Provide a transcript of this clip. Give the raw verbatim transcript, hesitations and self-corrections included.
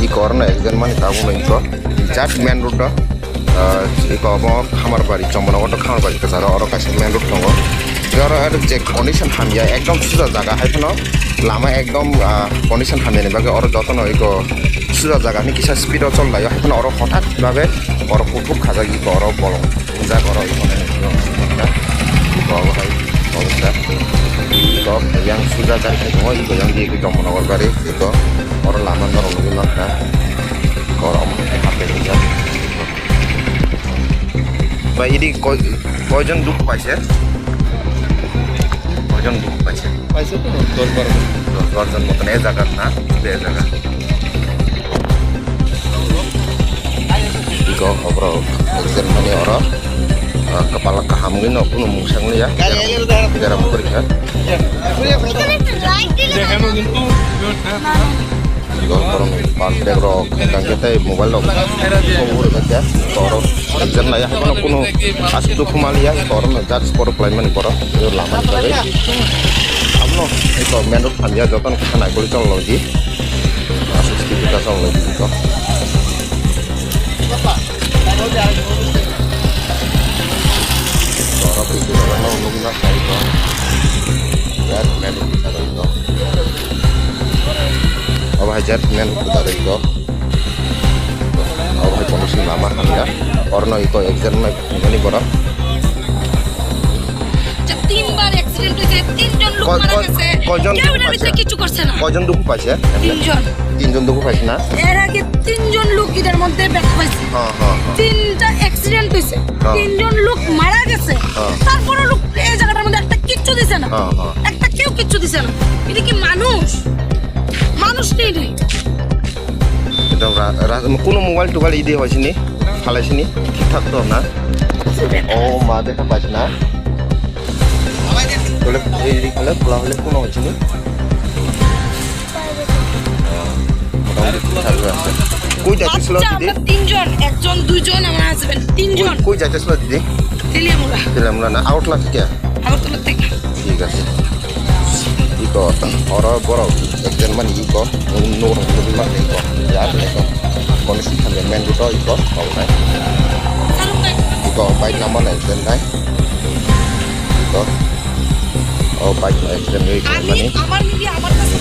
Iko oro no exam mani tabuk no iko just main road o, ah, iko omo Khamarbari, Chombonagar to Khamarbari kwcharo oro kaisa main road tongo. Tei oro je condition hamya, ekdom suja jaga hai phano lama ekdom, ah, condition hamya ni bagwi oro jotono iko suja jaga ni kisa speed o chol laio, hai phano oro hothat babe oro kuthuk khajak iko oro bolong. Ujak oro iko nai nukgo, iko obo hai obostha. Iko yang suja gari khai tongo, iko yang di iko Chombonagar gari, iko oro lama norok nugwi mankha. Iko oro omo hai hape rijak. Bai, idi koi, koijon dukhu paise? Koijon dukhu paise? Paise to dos baro jon. Dos baro jon moton e jaga na, e jaga. Iko oborok exam mani oro, ah, kwpal kaham wngwi no kunu mung sang liya. Beram, beram kwrwi kha. Iko borok ni pant bag rok hwnkhe tei mobile rok uri kha. Iko oro exam laiya, haino kunu aswk dukhu ma liya. Iko oro no just borok kwlai mani borok lama ni bagwi. Abono iko main road hamya, jotono kisa naikolwi chwng logi. Aswk speed o ta chwng logi iko. Borok iko no nugwi ma kha iko. Just main road kisa iko. Obo hai just main road kisa iko. Obo hai condition lama hamya. Oro no iko exam nai. Nani borok? তিনবার অ্যাক্সিডেন্ট হয়েছে, তিনজন লোক কয়-, মারা কয়-, গেছে। কয়জন কেউ দুঃখ এটার ভিতরে পাইছে? কিছু করছে না। কয়জন দুঃখ পাইছে? তিনজন। তিনজন দুঃখ পাইছে না? এর আগে তিনজন লোক এটার মধ্যে ব্যথা পাইছে। হ্যাঁ, হ্যাঁ, হ্যাঁ। তিনটা অ্যাক্সিডেন্ট হয়েছে, হ্যাঁ। তিনজন লোক মারা গেছে। হ্যাঁ। তারপরে লোক এই জায়গাটার মধ্যে একটা কিচ্ছু দিছে না। হ্যাঁ, হ্যাঁ। একটা কেউ কিচ্ছু দিছে না। এটা কি মানুষ? মানুষ নেই রে। একদম রা-, রা-, কোনো মোবাইল টোবাইল ইদি হয়েছে নি? ফালাইছে নি? ঠিকঠাক তো না? ও মা, দেখা পাইছে না? তাহলে এই রি-, তাহলে খোলা হলে কোনো হয়েছে নি? মোটামুটি ঠিকঠাক আছে। কই যাইতেছিল বাচ্চা দিদি? আমরা তিনজন, একজন, দুইজন, আমার হাজবেন্ড, তিনজন। কই, কই যাইতেছিল দিদি? তেলিয়ামুড়া। তেলিয়ামুড়া না, আগরতলা থেকে? আগরতলা থেকে। ঠিক আছে। Iko, oro borok accident mani iko, nung, nung, nung, nung, iko, yar, iko, koni si thangya main road o iko, kok nai. Iko, bike lama no accident nai. Iko, o bike no accident oi kok mani. আমার নিজে আমার কাছে